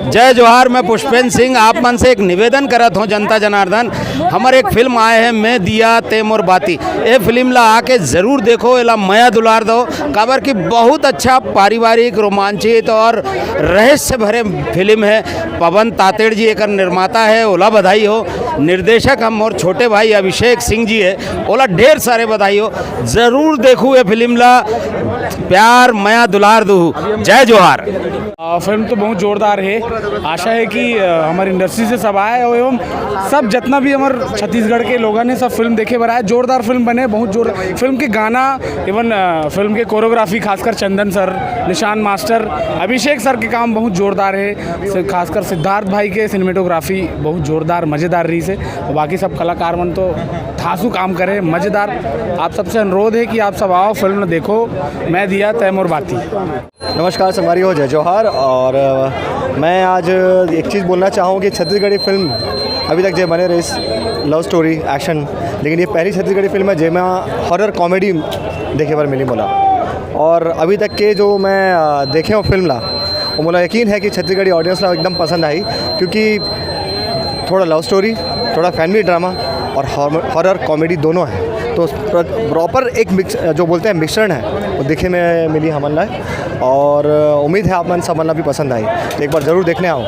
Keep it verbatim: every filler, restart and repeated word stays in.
जय जोहार, मैं पुष्पेंद्र सिंह। आप मन से एक निवेदन करत हों, जनता जनार्दन, हमर एक फिल्म आए हे, मैं दिया ते मोर बाती। ये फिल्म ला आके जरूर देखो, एला मया दुलार दो, काबर कि बहुत अच्छा पारिवारिक, रोमांचित और रहस्य भरे फिल्म हे। पवन तातेड़ जी एकर निर्माता हे, ओला बधाई हो। निर्देशक हम मोर छोटे भाई अभिषेक सिंह जी हे, ओला ढेर सारे बधाई हो। जरूर देखू ये फिल्म ला, प्यार मया दुलार दू। जय जोहार। आ, फिल्म तो बहुत जोरदार है। आशा है कि आ, हमारी इंडस्ट्री से सब आए और एवं सब जितना भी हमारे छत्तीसगढ़ के लोगों ने सब फिल्म देखे बर आए। जोरदार फिल्म बने, बहुत जोर। फिल्म के गाना, इवन आ, फिल्म के कोरियोग्राफी, खासकर चंदन सर, निशान मास्टर, अभिषेक सर के काम बहुत जोरदार है। से- खासकर सिद्धार्थ भाई के सिनेमेटोग्राफी बहुत जोरदार, मज़ेदार रही से। और बाकी सब कलाकार मन तो धांसू काम करे, मज़ेदार। आप सबसे अनुरोध है कि आप सब आओ, फिल्म देखो, मैं दिया तय मोर बाती। नमस्कार संगवारी हो, जय जोहार। और अ, मैं आज एक चीज़ बोलना चाहूँ कि छत्तीसगढ़ी फिल्म अभी तक जे बने रहिस, लव स्टोरी, एक्शन, लेकिन ये पहली छत्तीसगढ़ी फिल्म है जेमा हॉरर कॉमेडी देखे बर मिली मोला। और अभी तक के जो मैं अ, देखे हूँ फिल्म ला, वो मोला यकीन है कि छत्तीसगढ़ी ऑडियंस ला एकदम पसंद आई, क्योंकि थोड़ा लव स्टोरी, थोड़ा फैमिली ड्रामा और हॉरर कॉमेडी दोनों है। तो प्रॉपर एक मिक्स, जो बोलते हैं, मिश्रण है, वो देखे में मिली हमन ला। और उम्मीद है आप मन सब मन ला भी पसंद आई, तो एक बार ज़रूर देखने आओ।